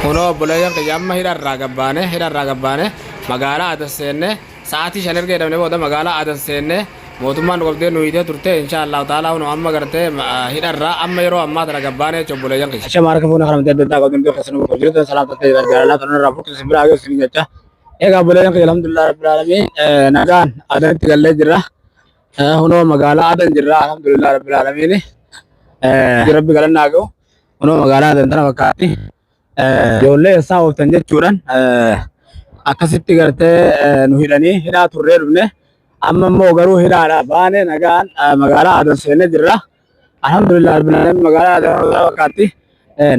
Kunoo obboleeyyan kiyya, amma hidharraa gabbaane, hidharraa gabbaane, magaalaa Adan seenne. Sa'aatii 5 erga hidhamne booda magaalaa Adan seenne. Mootummaan nu qabdee nu hiitee turte. Insha Allahu ta'ala kunoo amma gartee hidharraa amma yeroo ammaa tana gabbaane jechuudha, obboleeyyan kiyya. Ashama harka fuuna kana adda addaa qabdan iddoo keessan bakka jirtan salaam tattee jiran jaalalaa tan irraa furtu isin biraa geessu jecha. Egaa obboleeyyan kiyya, alhamdulillah rabbil alamin, nagaan Adanitti gallee jirra. Kunoo magaalaa Adan jirra, alhamdulillah rabbil alamin. Rabbi galannaa gahu. Kunoo magaalaa Adan tana fakkaatti. Ijoollee eessaa ooftan jechuudhaan akkasitti gartee nu hidhanii hidhaa turree dhufne. Amma immoo garuu hidhaadhaa baane, nagaan magaalaa Adan seennee jirra. Alhamdulillah rabbil alamin, magaalaa Adan fakkaatti.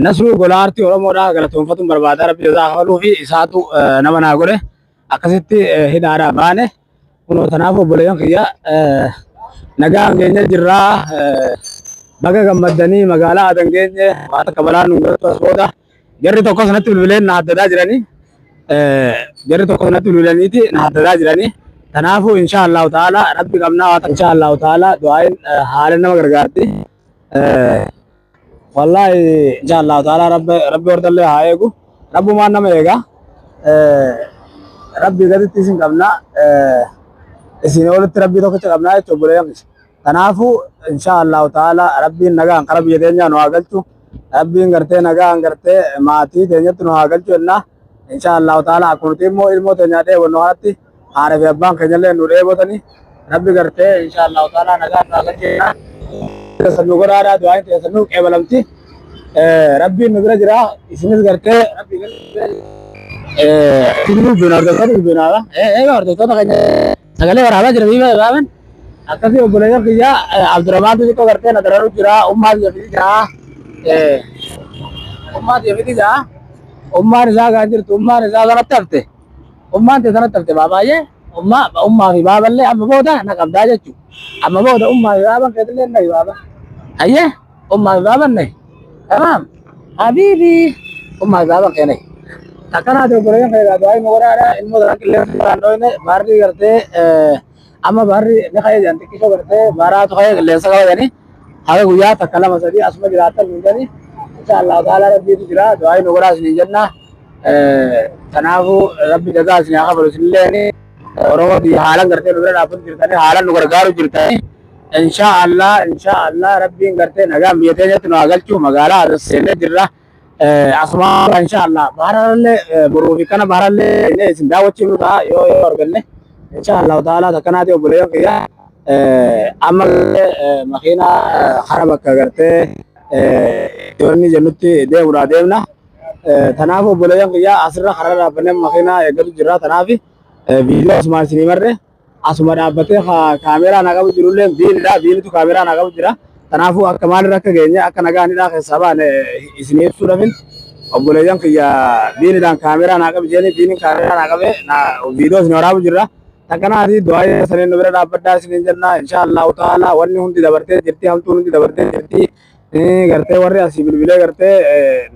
Nasruu gola aartii Oromoodhaa galatoonfatuun barbaada. Rabbi jazaa kafaluu fi isaatu nama naa godhe. Akkasitti hidhaadhaa baane. Kunoo tanaaf obboleeyyan kiyya, nagaan geenye jirraa. Baga gammaddanii. Magaalaa Adan geenye, waan takka balaan nu godhatu as booda. Jarri tokko sanatti bilbileen na haddadaa jiranii. Jarri tokko sanatti bilbilaniiti na haddadaa jiranii. Kanaafuu insha Allahu ta'ala rabbi qabnaa waan insha Allahu ta'ala du'aayin haala nama gargaarti. Wallahi insha Allahu ta'ala rabbi rabbi hordallee haa eegu. Rabbumaan nama eega. Rabbi gaditti isin qabna. Isin olitti rabbii tokkicha qabna jechuudha, obboleeyyan kiyya. Kanaafuu insha Allahu ta'ala rabbiin nagaan kara biyya teenyaa nu haa galchu. Rabbiin gartee nagaan gartee maatii teenyatti nu haa galchu jennaa. Insha Allahu ta'ala akkuma nuti immoo ilmoo teenyaa dheebonnu kanatti haadha fi abbaan keenyallee nu dheebotanii rabbi gartee insha Allahu ta'ala nagaan nu haa galchu jennaa. Keessan nu godhaadhaa, du'aan keessan nu qeebalamti. Rabbiin nu bira jira. Isinis gartee rabbi isin bina hordoftoota binaadha. Egaa hordoftoota keenya sagalee waraabaa jira bifa baaban. Akkasii obboleeyyan kiyya, Abdurrahmaan xixiqqoo gartee na dararu jira. Ummaa biyya fidi jira. Ummaa biyya fidi jira. Ummaan isaa gaan jirtu, ummaan isaa sanatti hafte. Ummaan tee sanatti hafte baabaayee. Ummaa ummaa fi baaballee amma booda na qabdaa jechuudha. Amma booda ummaa fi baaban keetillee na baaba. Ayyee, ummaa fi baaban nayi. Tamaam. Habiibi, ummaa fi baaban kee nayi. Akkanaati obboleeyyan kiyya, du'aa ilma godhaadha. Ilmoo dara qilleensa irraan dhoyne baarri gartee amma baarri ni ka'ee jiran xiqqishoo gartee baaraatu ka'ee qilleensa qabajanii haga guyyaa takka lama sadii asuma jiraatan nu jedhani. Insha Allah ta'ala rabbiitu jira, du'aa ilma godhaa isin jenna. Kanaafuu rabbi jazaa isin haa kafalu. Isinillee Oromoo biyya haalan gartee nu bira dhaabbatu jirtanii, haalan nu gargaaru jirtanii. Insha Allah, insha Allah rabbiin gartee nagaan biyya teenyatti nu haa galchu. Magaalaa Adas seennee jirra. Asuma insha Allah baharallee boruu fi kana baharallee isin daawwachiifnu ta'a yoo yoo arganne insha Allah ta'ala. Takkanaati obboleeyyan kiyya, amma makiinaa hara bakka gartee yoonni jennutti deemuudhaa deemna. Kanaaf obboleeyyan kiyya, asirra karaa dhaabbannee makiinaa eeggatu jirra. Kanaaf viidiyoo asumaan isinii marre. Asuma dhaabbatee kaameeraa naa qabu jirullee biinidha. Biinitu kaameeraa naa qabu jira. Kanaafuu akka maalirra akka geenye, akka nagaan hidhaa keessaa baane isinii ibsuudhaafin obboleeyyan kiyya biinidhaan kaameeraa naa qabu jeeni, biiniin kaameeraa naa qabe viidiyoo isin waraabu jirra. Takkanaati du'aa saniin nu bira dhaabbadhaa isiniin jenna. Insha Allahu ta'ala wanni hundi dabartee jirti, hamtuun hundi dabartee jirti. Gartee warri asii bilbilee gartee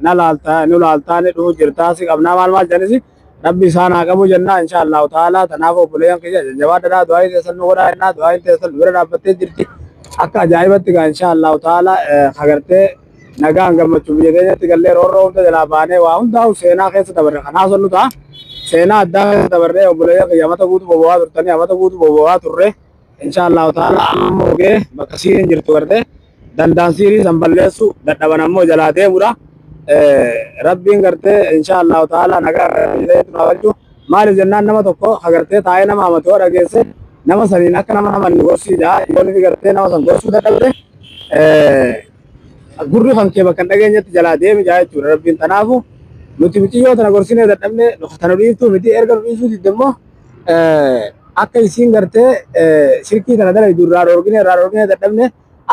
na laaltaa nu laaltaa ni dhufu jirtaa si qabnaa maal maal jedhanis rabbi isaan haa qabu jenna insha Allahu ta'ala. Tanaaf obboleeyyan kiyya, jajjabaadhaa, du'aa teessan nu godhaa jennaa. Du'aa teessan nu bira dhaabbattee jirti akka ajaa'ibatti gaa. Insha Allahu ta'ala hagartee nagaan gammachuu biyya keenyatti gallee, roorroo hunda jalaa baanee, waa hundaa'u seenaa keessa dabarre kan haasofnu ta'a. Seenaa addaa keessa dabarree, obboleeyyan kiyya, amata guutuu boba'aa turtanii, amata guutuu boba'aa turre. Insha Allahu ta'ala amma ogee bakka siiriin jirtu gartee dandaan siirii san balleessu dadhaban ammoo jalaa deemudha. Rabbiin gartee insha Allahu ta'ala nagaa nu galchu. Maaliif jennaan, nama tokko agartee taa'ee nama amatu yoo dhageesse, nama saniin akka nama namanni gorsiidha. Yoo inni gartee nama san gorsuu dadhabde, gurri kan kee bakka hin dhageenyetti jalaa deemi jaa jechuudha rabbiin. Tanaafu nuti miciyyoo tana gorsinee dadhabne, tana dhiiftuu miti. Erga nu dhiisuu didde immoo akka isiin gartee shirkii tana dalaydu irraa dhoorgine dadhabne,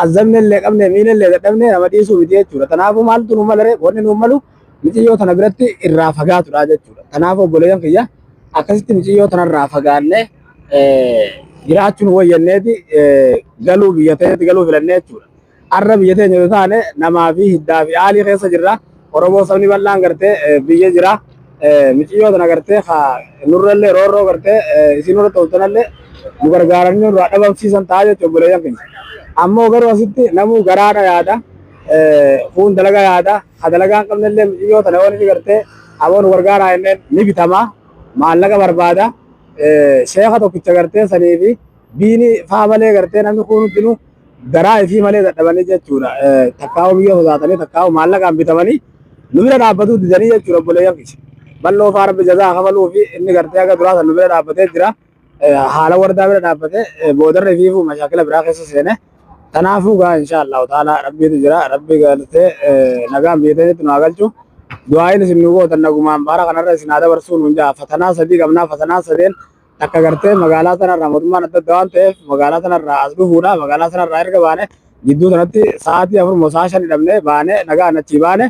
azabne illee qabne, miina illee dadhabne, nama dhiisuu miti jechuudha. Kanaafuu maaltu nu malare? Wanni nu malu miciyyoo tana biratti irraa fagaatudha jechuudha. Kanaafuu obboleeyyan kiyya, akkasitti miciyyoo tanarraa fagaannee jiraachuun wayyanneeti galuu biyya teenyatti galuu filannee jechuudha. Arra biyya teenya yoo taane namaa fi hiddaa fi aalii keessa jirra. Oromoo sabni bal'aan gartee biyya jira. Miciyyoo tana gartee nurrallee roorroo gartee isin nurra toltanallee nu gargaaranii nurraa dhabamsiisan ta'a jechuudha, obboleeyyan keenya. Ammoo garuu asitti namuu garaadha yaada. Fuun dalagaa yaada. Ha dalagaa hin qabnellee miciyyoo tana yoo inni gartee Aboo nu gargaaraa jenneen ni bitama. Maallaqa barbaada. Sheekha tokkicha gartee sanii fi biini faa malee gartee namni kun hundinuu garaa ifii malee dadhabanii jechuudha. Takkaa'uu biyya sodaatanii takkaa'uu maallaqaan bitamanii nu bira dhaabbatuu didanii jechuudha obboleeyyan kiyya. Bal'oo faa rabbi jazaa kafaluu fi inni gartee haga duraa san nu bira dhaabbatee jira. Haala wardaa bira dhaabbatee boodarra ifiifuu mashaakila biraa keessa seene. Tanaafuu gaa insha Allahu ta'ala rabbiitu jira. Rabbi gartee nagaan biyya teenyatti nu haa galchu. Du'aayin isin nu gootan nagumaan baara kanarra isin haa dabarsuu nuun ja'a. Fatanaa sadii qabnaa fatanaa sadeen takka gartee magaalaa sanarraa mootummaan adda adda waan ta'eef magaalaa sanarraa as dhufuudha. Magaalaa sanarraa erga baane jidduu sanatti sa'aatii 4 moo sa'a 5 hidhamnee baane nagaan achii baane.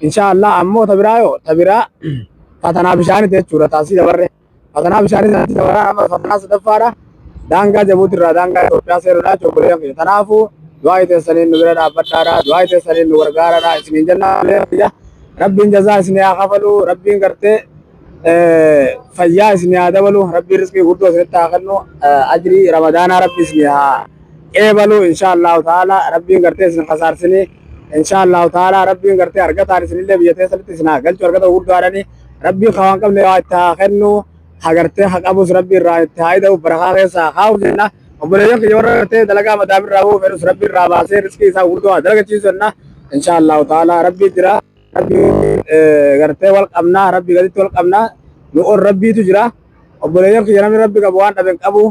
Insha Allah ammoo ta biraa yoo ta biraa fatanaa bishaaniti jechuudha taasii dabarre. Fatanaa bishaanii sanatti dabaraa amma fatanaa sadaffaadha. Daangaa Jabuuti irraa daangaa Itoophiyaa seenuudha jechuudha obboleeyyan kiyya. Kanaafuu du'aa teessaniin nu bira dhaabbadhaadha. Du'aa teessaniin nu gargaaraadha. Isiniin jennaa obboleeyyan kiyya. Rabbiin jazaa isinii haa kafalu. Rabbiin gartee fayyaa isinii haa dabalu. Rabbiin rizqii guddoo isinitti haa kennu. Ajrii Ramadaanaa Rabbi isinii haa qeebalu insha Allahu ta'ala. Rabbiin gartee isin kasaarsinii. Insha Allahu ta'ala Rabbiin gartee argataan isinillee biyya teessanitti isin haa galchu argata gurguddaadhani. Rabbiin ka waan qabne waa itti haa kennu ha gartee ha qabus Rabbi irraa itti haa ida'u barakaa keessa haa kaa'u jenna. Obboleeyyan kiyya warra gartee dalagaa madaam irraa bahuu fedhus Rabbi irraa baasee rizqii isaa gurguddoo haa dalagachiisu jenna. Insha Allahu ta'ala Rabbi jira. Rabbi gartee wal qabnaa Rabbi gaditti wal qabnaa nu ol Rabbiitu jira. Obboleeyyan kiyya namni Rabbi qabu waan dhabe hin qabu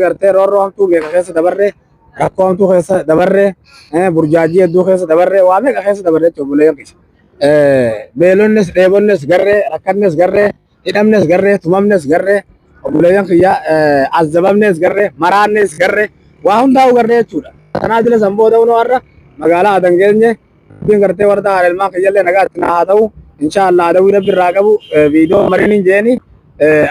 gartee roorroo hamtuu meeqa keessa dabarre. Rakkoo hamtuu keessa dabarre, burjaajii hedduu keessa dabarre, waa meeqa keessa dabarre jechuudha obboleeyyan kiyya. Beelonnes, dheebonnes garree, rakkannes garree, hidhamnes garree, tumamnes garree, obboleeyyan kiyya azzabamnes garree, maraannes garree, waa hundaa'u garree jechuudha. Kanaa jala san booda hunoo har'a magaalaa Adan geenye Rabbiin gartee warra haadha ilmaan kiyyallee nagaa itti naa haa ta'u. Insha Allah adawii rabbi irraa qabu viidiyoo mariin hin jeeni.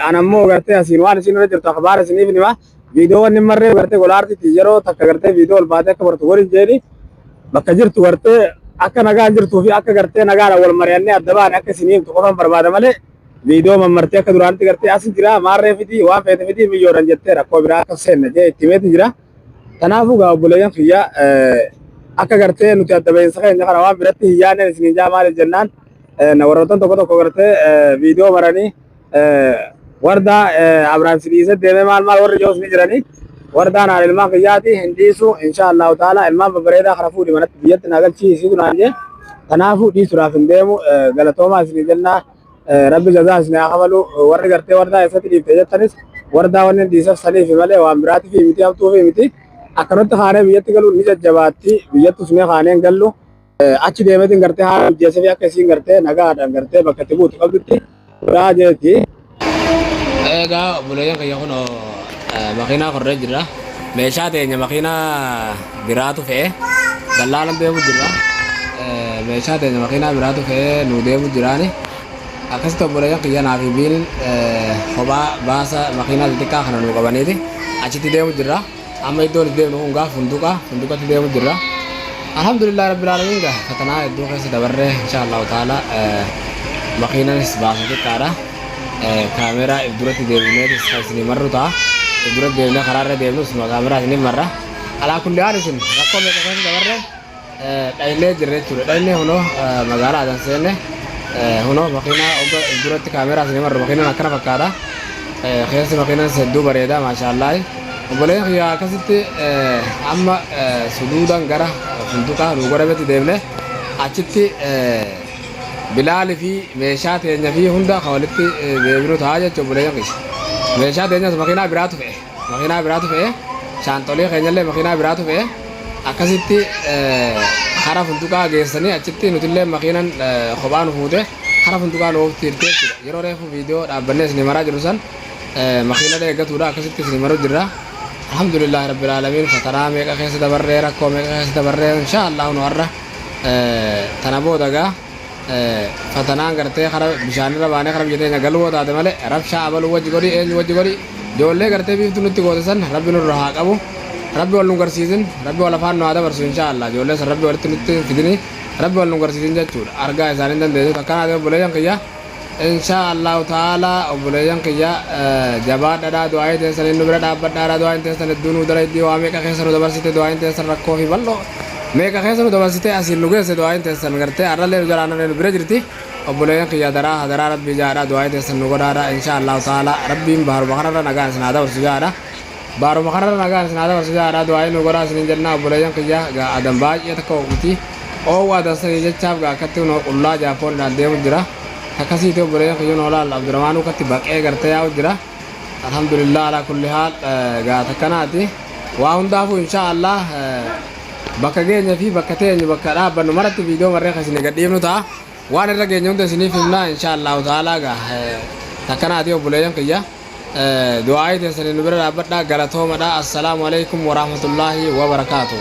Ana immoo gartee asiin waan isin irra jirtu akhbaara isiniif hima. Viidiyoo wanni marree gartee golaartitti yeroo takka gartee viidiyoo ol baatee akka bartu godhin jeeni. Bakka jirtu gartee akka nagaan jirtuu fi akka gartee nagaadhaan wal mari'annee adda baane akka isinii himtu qofan barbaada malee viidiyoo mammartee akka duraanitti gartee asin jira maarree fidii waan feete fidii miyyoodhan jettee rakkoo biraa akka seenne jee itti himeetin jira. Kanaafuu gaa obboleeyyan kiyya akka gartee nuti adda bahiinsa keenya kana waan biratti hin yaadneen isiniin jaa maaliif jennaan warroottan tokko tokko gartee viidiyoo maranii wardaa Abrahaam si dhiisee deemee maal maal warri joos ni jiranii wardaan haadha ilmaan kiyyaati hin dhiisu insha Allahu ta'ala ilmaan babbareedaa kana fuudhi manatti biyyatti naa galchii isiitu naan jee kanaafuu dhiisuudhaaf hin deemu galatoomaa isinii jennaa. Rabbi jazaa isin haa kafalu warri gartee wardaa eessatti dhiifte jettanis wardaa wanni dhiisaf saniifi malee waan biraatifi miti hamtuufi miti akkanatti kaanee biyyatti galuun ni jajjabaatti biyyatti usnee kaanee hin gallu achi deemeetiin gartee haala mijeessefi akka isiin gartee nagaadhaan gartee bakka itti buutu qabdutti biraa jeeti. Egaa obboleeyyan kiyya kunoo makiinaa korree jirra. Meeshaa teenya makiinaa biraatu fe'e. Dallaalan deemu jirra. Meeshaa teenya makiinaa biraatu fe'ee nu deemu jiraani. Akkasitti obboleeyyan kiyya naa fi biinin kophaa baasa makiinaa xixiqqaa kana nu qabaniiti. Achitti deemu jirra. Amma iddoon itti deemnu kun gaa funduqa funduqatti deemu jirra. Alhamdulillah rabbil alamin gaa fatanaa hedduu keessa dabarree insha Allahu ta'ala makiinanis baasa xiqqaadha. Kaameeraa if duratti deebifneetis kan isinii marru ta'a. If duratti deebinee karaa irra deemnus kaameeraa isiniif marra. Alaa kulli haal isin rakkoo meeqa keessa dabarre dhaynee jirra jechuudha. Dhaynee hunoo magaalaa adan seenne hunoo makiinaa ogga if duratti kaameeraa isinii marru makiinaan akkana fakkaata. Keessi makiinaan hedduu bareeda maashaallahi. Obboleen kiyya akkasitti amma suduudan gara funduqaa nu godhametti deemne achitti Bilaal fi meeshaa teenya fi hunda kan walitti deebinu ta'a jechuun obboleeyyan kiyya. Meeshaa teenyas makiinaa biraatu fe'e. Makiinaa biraatu fe'e. Shaanxolee keenyallee makiinaa biraatu fe'e. Akkasitti hara funduqaa geessanii achitti nutillee makiinan kophaa nu fuute hara funduqaa nu oofti jirti jechuudha. Yeroo reefu viidiyoo dhaabbannee isinii maraa jirru san makiina eeggatuudha akkasitti isinii maru jirra. Alhamdulillahi rabbil aalamiin fatanaa meeqa keessa dabarree rakkoo meeqa keessa dabarree insha Allah nu har'a Tana booda gaa fatanaan gartee kara bishaanirra baanee kara biyya teenya galuu yoo taate malee rabshaa abaluu wajji godhi eenyu wajji godhi ijoollee gartee biiftuu nutti goote san rabbi nurra haa qabu rabbi wal nu garsiisin rabbi wal afaan nu haa dabarsu insha Allah ijoollee san rabbi walitti nutti fidini rabbi wal nu garsiisin jechuudha argaa isaanii hin dandeessu takkanaa ta'e obboleeyyan kiyya Inshaa Allahu ta'ala obboleeyyan kiyya jabaadhadha du'aa'ii teessaniin nu bira dhaabbadhaadha du'aa'iin teessan hedduu nuu dalaydii waa meeqa keessa nu dabarsite du'aa'iin teessan rakkoo fi bal'oo meeqa keessa nu dabarsite asiin nu geesse du'aa'iin teessan gartee har'allee nu jalaa nu bira jirti Obboleeyyan kiyya hadaraa hadaraa rabbii jaadha du'aa'ii teessan nu godhaadha insha Allahu ta'ala rabbiin baharuma kanarra nagaan isin haa dabarsu jaadha. Baharuma kanarra nagaan isin haa dabarsu jaadha du'aa'ii nu godhaa isinin jennaa obboleeyyan kiyya gaa adan baay'ee takka oomti. Oowwa adan sanii jechaaf gaa akkatti kunoo qullaa jaappoonidhaan deemu jira. Takkasiiti obboleeyyan kiyya noo laal Abdurrahmaanuu katti baqee gartee yaa'u jira. Alhamdulillah alaa kulli haal gaa takkanaati. Waa hundaafuu insha Allah bakka geenye fi bakka teenyu bakka dhaabbannu maratti viidiyoo marree kan isin gadhiifnu ta'a. Waan irra geenye hunda isiniif himna insha Allahu ta'ala gaa takkanaati obboleeyyan kiyya. Du'aa'ii teessanii nu bira dhaabbadhaa galatoomadha. Assalaamu alaikum warahmatullaahi wabarakaatu.